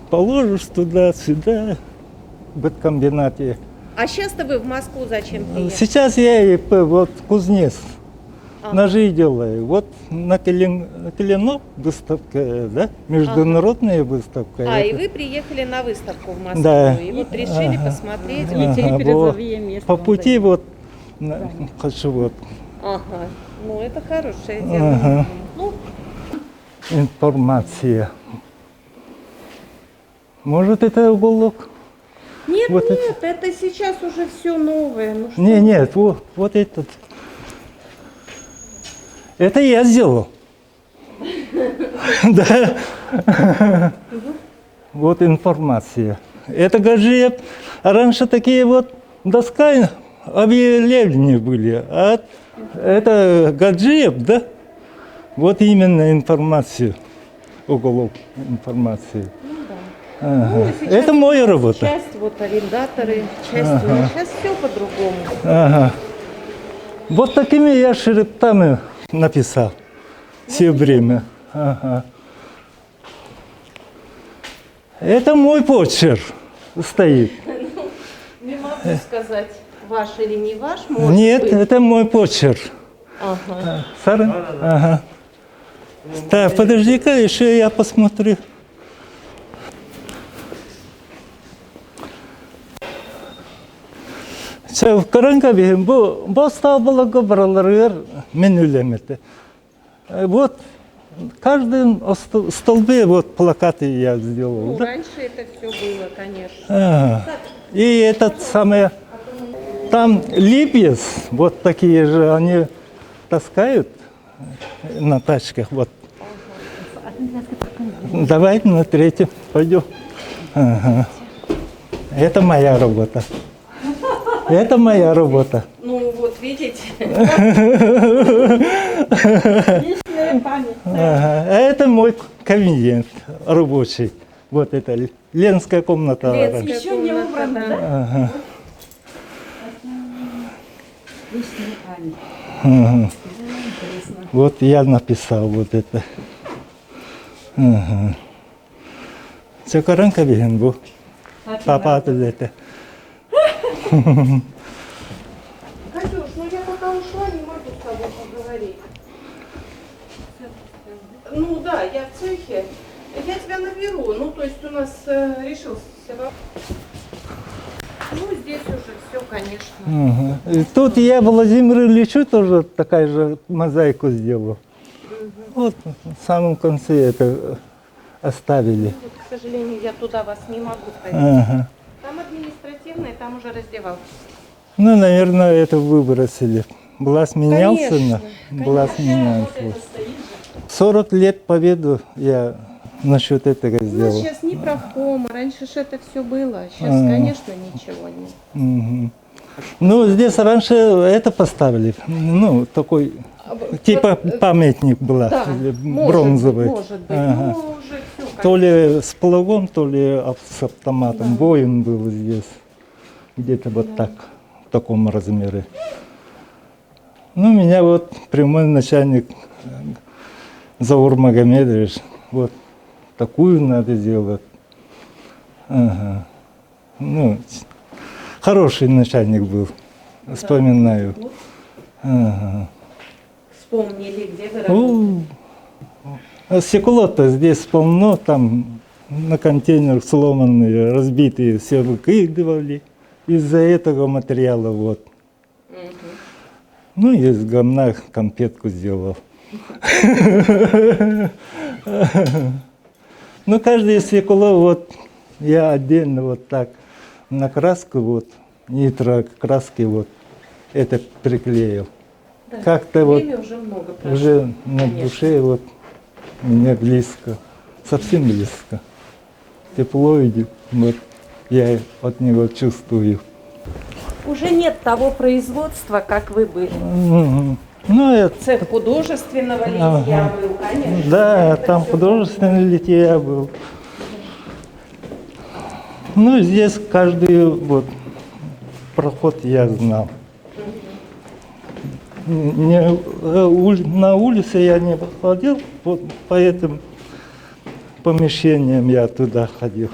положишь туда-сюда, в быткомбинате. А сейчас-то вы в Москву зачем приехали? Сейчас я ИП, вот кузнец, ножи делаю. Вот на Клинок выставка, да, международная выставка. А, и Это- вы приехали на выставку в Москву. Да. И вот решили Ага. посмотреть. Ага, вот. По пути вот хочу вот Ага. Ну, это хорошее дело. Ага. Ну, информация. Может, это уголок? нет, Вот нет, это... сейчас уже все новое. Ну, что Не, нет, вот, вот этот. Это я сделал. Да. Вот информация. Это Гаджиев. Раньше такие вот доска объявления были. А это Гаджиев, да? Вот именно информацию, уголок информации. Ну да. Ага. Ну, сейчас Это моя работа. Часть вот арендаторы, часть... Ага. Сейчас все по-другому. Ага. Вот такими я шрифтами написал все время. Ага. Это мой почерк стоит. Не могу сказать, ваш или не ваш, может Нет, быть. это мой почерк. Ага. Сара? Ага. Так, подожди-ка, еще я посмотрю. Чэ, көрөн кэбиһин, бу бу остаабыларга бараларыгар мин үлэм этэ. Вот каждый столбе вот плакаты я сделал. Ну, да? раньше это все было, конечно. Ага. И этот самый, там Липец, вот такие же, они таскают на тачках, вот. Давай на третий пойдем. Ага. Это моя работа. Это моя работа. Ну вот, видите. Личная память. Ага. А это мой кабинет рабочий. Вот это Ленская комната. Ленская раньше. Еще не убрано, да? Ага. Личная память. Ага. Интересно. Вот я написал вот это. Ага. Чэ көрөн кэбиһин бу. Папа это. Катюш, ну я пока ушла, не могу с тобой поговорить. Ну да, я в цехе. Я тебя наберу. Ну, то есть у нас решился вопрос. Ну, здесь уже все, конечно. Ага. И тут я Владимиру Ильичу тоже такая же мозаику сделал. Вот в самом конце это оставили. Вот, к сожалению, я туда вас не могу провести. Ага. Там административная, там уже раздевалка. Ну, наверное, это выбросили. Глаз менялся, Конечно, на? Глаз менялся. 40 лет победу я насчет этого У нас сделал. сейчас ни правкома, раньше же это все было. Сейчас, А. конечно, ничего нет. Мгм. Ну, здесь раньше это поставили, ну, такой, типа памятник была, Да, или может бронзовый. быть, может быть. Ага. Ну, уже все, То ли с плугом, то ли с автоматом. Воин был здесь, где-то вот так, в таком размере. Ну, меня вот прямой начальник Заур Магомедович, вот такую надо делать. Ага. Ну, хороший начальник был, вспоминаю. Ага. Вспомнили, где вы работали. У, Стекло-то здесь полно, там на контейнерах сломанные, разбитые, все выкидывали из-за этого материала вот. Ну, из говна конфетку сделал. Ну, каждое стекло вот я отдельно вот так на краску вот, нитрокраски вот это приклеил. Да. Как-то вот Время уже много прошло. уже на конечно. душе вот меня близко, совсем близко. Тепло идет, вот я от него чувствую. Уже нет того производства, как вы были. Мгм. Ну, это, Цех художественного литья Ага. был, конечно. да, Это там всё художественное литье был. Ну, здесь каждый вот проход я знал. Не, на улице я не ходил, вот по этим помещениям я туда ходил.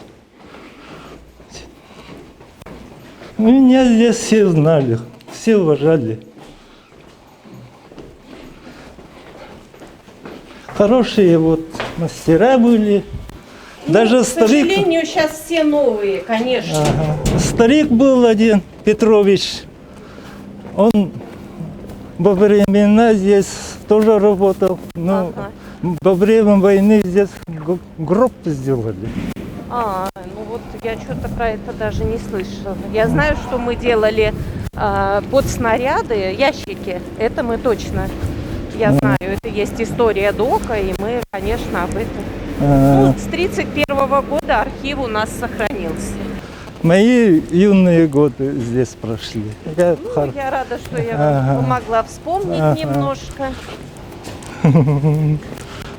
Меня здесь все знали, все уважали. Хорошие вот мастера были. Даже Ну, К старик, сожалению, сейчас все новые, конечно. Ага. Старик был один, Петрович. Он во времена здесь тоже работал. Но Ага. во время войны здесь гроб сделали. А, ну вот я что-то про это даже не слышала. Я знаю, что мы делали под снаряды ящики. Это мы точно. Я знаю, это есть история ДОКа, и мы, конечно, об этом. Ну, с 31 года архив у нас сохранился. Мои юные годы здесь прошли. Я Ну, хор- я рада, что я вам Ага. помогла вспомнить Ага. немножко.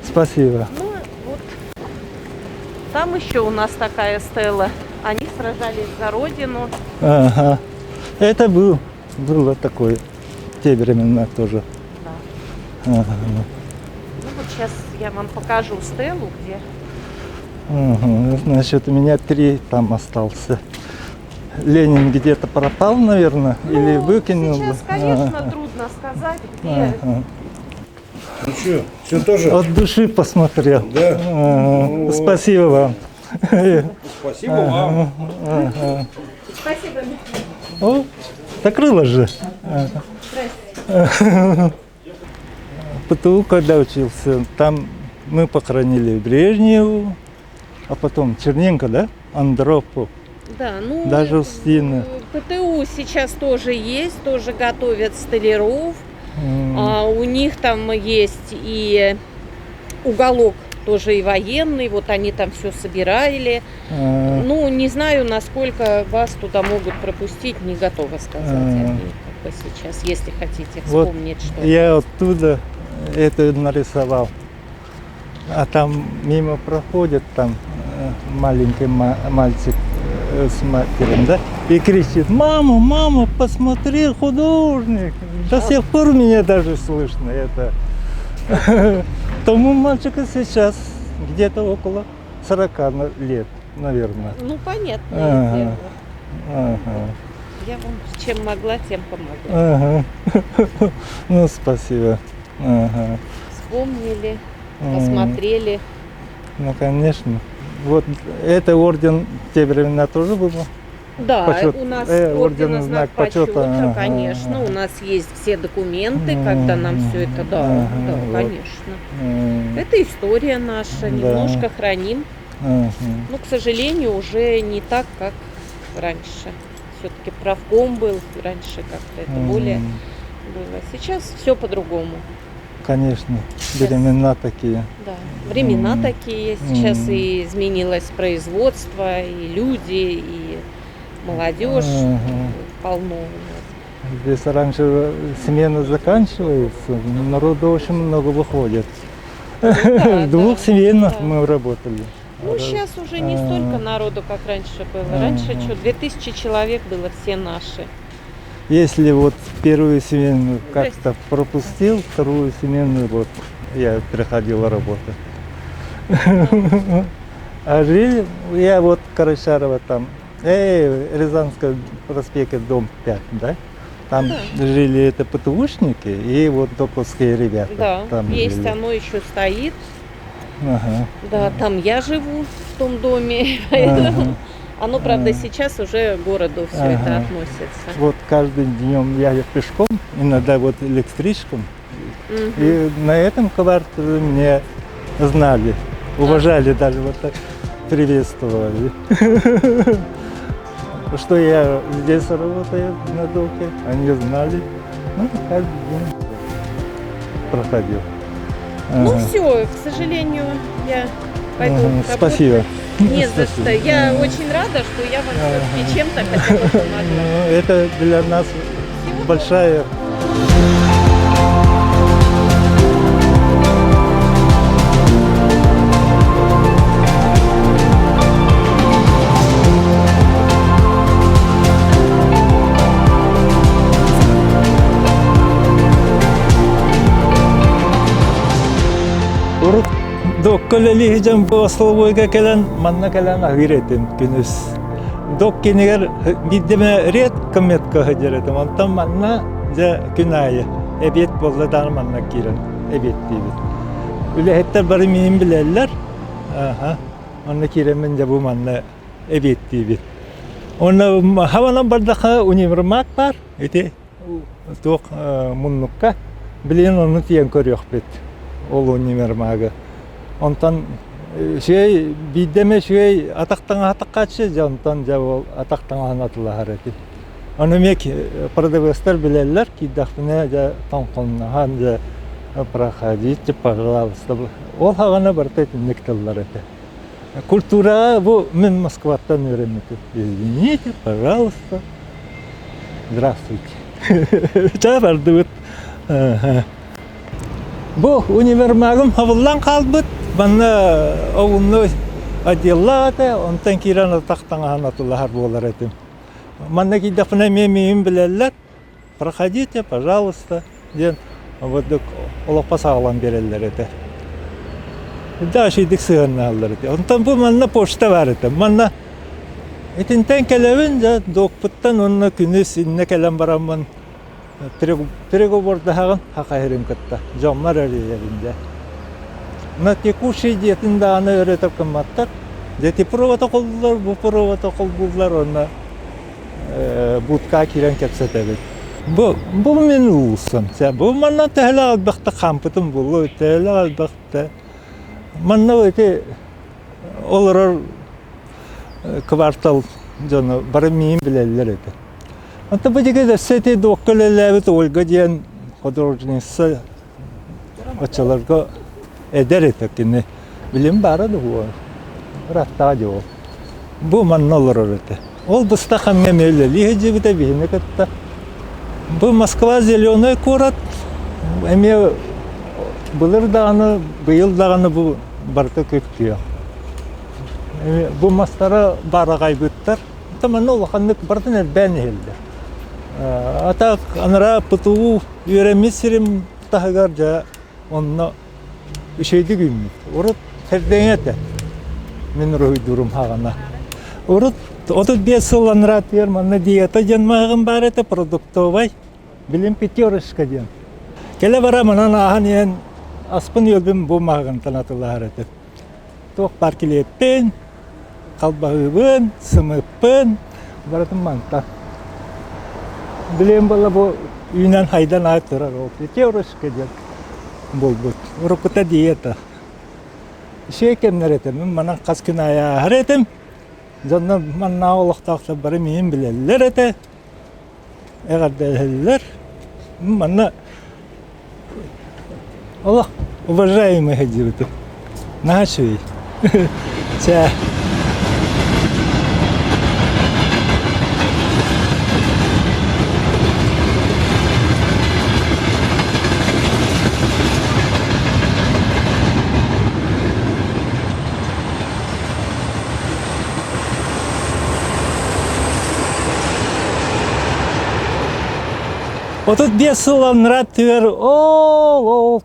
Спасибо. Ну, вот там еще у нас такая стела. Они сражались за родину. Ага. Это был, было такое, в те времена тоже. Да. Ага. Ну вот сейчас я вам покажу стелу, где Угу. Значит, у меня три там остался. Ленин где-то пропал, наверное, или Ну, выкинул. Сейчас, конечно, Ага. трудно сказать, где. Ага. Ну что, все тоже? От души посмотрел. Да. Ага. Ну вот. Спасибо вам. Спасибо вам. Ага. Спасибо, Михаил. О, закрыла же. Ага. ПТУ, когда учился, там мы похоронили Брежневу, а потом Черненко, да? Андропов. Да, ну, Даже Устина. ПТУ сейчас тоже есть, тоже готовят столяров. М. А, у них там есть и уголок тоже и военный, вот они там все собирали. А, Ну, не знаю, насколько вас туда могут пропустить, не готова сказать. А. Они как бы сейчас, если хотите Вот вспомнить что-то. Я оттуда это нарисовал. А там мимо проходит там э, маленький мальчик э, с матерью, да, и кричит, мама, мама, посмотри, художник. До сих пор меня даже слышно это. Тому мальчику сейчас где-то около 40 лет, наверное. Ну, понятное Ага. дело. Ага. Я вам чем могла, тем помогла. Ага. Ну, спасибо. Ага. Вспомнили, посмотрели. Ну, конечно. Вот это орден в те времена тоже был? Да, Почет. у нас Э, орден орден знак знак почета. почета, Ага, конечно. ага. У нас есть все документы, когда нам все это, да, Ага, да, вот. конечно. М, Это история наша, Да. немножко храним. ага. Но, к сожалению, уже не так, как раньше. Все-таки правком был раньше как-то это более М, было. Сейчас все по-другому. Конечно, времена такие. Да, времена М. такие. Сейчас М. и изменилось производство, и люди, и молодежь Ага. полно у нас. Здесь раньше смена заканчивается, народу очень много выходит. Ну да, В двух да, сменах да. мы работали. Ну, сейчас уже не столько народу, как раньше было. Раньше Ага. что, 2000 человек было, все наши. Если вот первую смену как-то пропустил, вторую смену вот я приходил работать. А жили я вот Карачарова там, эй, Рязанская проспект, дом 5, да? Там жили это ПТУшники и вот доковские ребята. Да, там есть жили. оно еще стоит. Ага. Да, там я живу в том доме. Поэтому оно, правда, Ага. сейчас уже к городу все это Ага. относится. Вот каждый днем я пешком, иногда вот электричком. Мгм. И на этом квартале меня знали, уважали даже вот так приветствовали. Что я здесь работаю на доке, они знали. Ну, каждый день проходил. Ну Ага. все, к сожалению, я пойду. Ага, работать. Спасибо. Не за Спасибо. что. Я Ага. очень рада, что я вам Ага. все-таки чем-то хотя бы помогла. Ну, это для нас Всего большая Урут докка үлэлиһдьэн бу остолобуойга кэлэн манна кэлэн аһыыр этим күнүс. Док кинигэр биирдэ редко метка сылдьар этим. Онтон манна дьэ күн аайы эбиэт буолла даҕаны манна киирэн эбиэттиибит. Үлэһиттэр бары миин билэллэр. Аха. Онно киирэммин дьэ бу манна эбиэттиибит. Онно хабанан бардаха универмаг баар. Ити туох муннукка билигин ону тиийэн көрүөхпүт ол универмагы онтон үчүгэй биирдэ эмэ үчүгэй атах таҥаһа таххааччы дьэ онтон дьэ ол атах таҥаһын атылаһар этим ону эмиэ продавецтар билэллэр киирдэхпинэ дьэ тоҥхоҥноһон дьэ. Проходите, пожалуйста. Ол хаҕана барыта итинник тыллар этэ. Культураҕа бу мин Москваттан үөрэммитим. Извините, пожалуйста. Здравствуйте. Чэ бардыбыт. Бу универмагым хабыллан хаалбыт. Манна обунну отделлаах этэ, онтон киирэн атах таҥаһын атылаһар буолар этим. Манна киирдэхпинэ эмиэ миигин билэллэр. Проходите, пожалуйста, диэн обурдук олоххо саҕалан биэрэллэр этэ. Да, үчүгдүк сыһыаннаһаллар этэ. Онтон бу манна почта баар этэ. Манна итинтэн кэлэбин, дьэ, докпуттан уонна күнүс иннэ кэлэн бараммын переговордаһаҕын хахаһырын кытта дьоммор эрийэбин дьэ. На текущий диэтин даҕаны өрө гымматтар. Дьэ провода холбууллар, бу провода холбууллар уонна будка киирэн кэпсэтэбит. Бу, бу мин уулуссам. Бу манна төһөлөөх элбэхтэ хаампытым буолуо, төһөлөөх элбэхтэ. Манна ити олорор квартал дьоно бары миин билэллэр этэ. Онто бу диги өссө ити дуокка үлэлээбит Ольга диэн художница Оччолорго эдэр этэ кини. Билим баара дуо? Ыраттаҕа дии ол. Бу манна олорор этэ. Ол быстах кэмҥэ эмиэ үлэлии сылдьыбыта биһини кытта. Бу Москва зеленый куорат эмиэ былыр даҕаны, быйыл даҕаны бу барыта күп-күөх. Бу мастара баараҕайбыттар. Манна улаханнык барытын элбээн иһэллэр. А так анараа ПТУ үөрэммит сирим таһыгар дьэ онно үчүгэйдик үүммүт. Урут хэрдэҥэ этэ мин уруһуйдуурум хаҕана. Урут 35 сыл анараа манна диета диэн мааҕын баар этэ продуктовай, билим пятерочка диэн. Кэлэ бара манан ааһан иһэн аспын-үөлбүн бу мааҕынтан атылаһар этим. Туох баар килиэппин, халбаһыыбын, сымыыппын, барытын мантан. Билигин буолла бу үүнэн хайдан аай турар ол пятерочка диэн буолбут. Уруккута диета. Үчүгэй кэмнэр этэ. Мин манан хас күн аайы ааһар этим. Дьоннор маннааҕы олохтоохтор бары миигин билэллэр этэ. Эҕэрдэлэһэллэр. Манна олох уважаемый сылдьыбытым. Наһаа үчүгэй. Чээ. 35 сыл анараа өттүгэр ол ол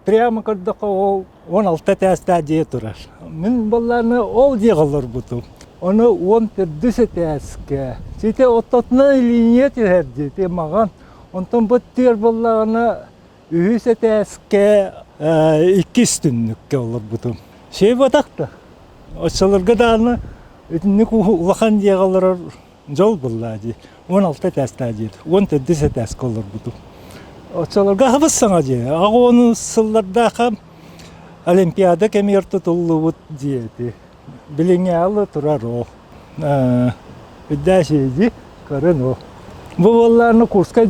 прямо көрдөххө ол 16 этээстээх дьиэ турар. Мин буоллаҕына ол дьиэҕэ олорбутум. Ону 14 этээскэ. Сити оттотунан линия түһэр дии, ити маҕан. Онтон бу өттүгэр буоллаҕына үһүс этээскэ иккис түннүккэ олорбутум. Сиэ буотах да. Оччолорго даҕаны итинник улахан дьиэҕэ олорор дьол буоллаа дии. 16 этээстээх дьиэ, 14 этээскэ олорбутум. Оччолорго аһабыс саҥа дьиэ. Аҕа уонун сыллардаахха Олимпиада кэмигэр тутуллубут дьиэ ити. Билиҥҥи аалы турар ол. Үрдээсийди көрөн ол. Бу буоллааны Курскай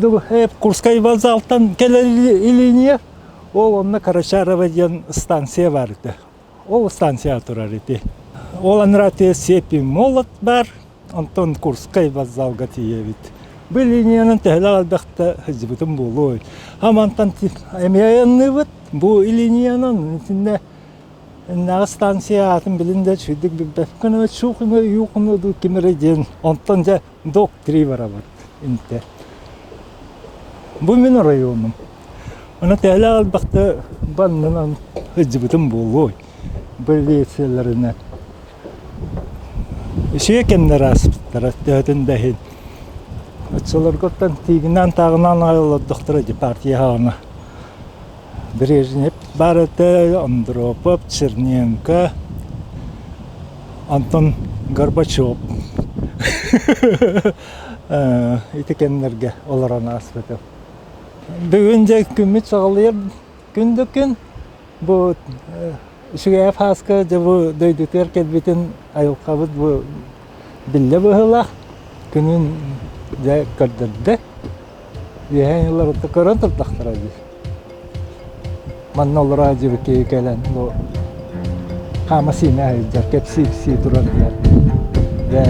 Курскай вокзалтан кэлэр линия ол онно Карачарова диэн станция бар этэ. Ол станция турар ити. Ол анараа сепи молот бар, онтон Курскай вокзалга тиийэбит. Бу линиянан төһөлөөх элбэхтэ сылдьыбытым буолуой. Амантан эмиэ айанныыбыт. Бу линиянан итиннэ Иннээҕи станция аатын билин да үчүгэйдик билбэппин, чуукуна, юукуна дуу ким эрэ диэн, онтон дьэ док три барабыт интэ. Бу мин оройуонум. Ону төһөлөөх элбэхтэ баннынан сылдьыбытым буолуой, полицияларынан. Үчүгэй кэмнэр ааспыттара төһөтүн да иһин. Оччолорготтон тиигинээн-тааҕынаан аҕай олордохторо дии партия хаҕана. Брежнев баар этэ, Андропов, Черненко, Антон Горбачев. Ити кэмнэргэ олорон ааспытым. Бүгүн дьэ күммүт саҕалыйар күн да күн. Бу Үчүгэйэп Һааска дьэ бу дойдутугар кэлбитин айылҕабыт бу биллэ быһыылаах. Күнүн дьэ көрдөрдө. Үөһээ ньылларыттан көрөн турдахтара дии. Манна олоро сылдьыбыт киһи кэлэн бу хаама сиимэ сылдьар, кэпсии-ипсии турар диэн. Дьэ.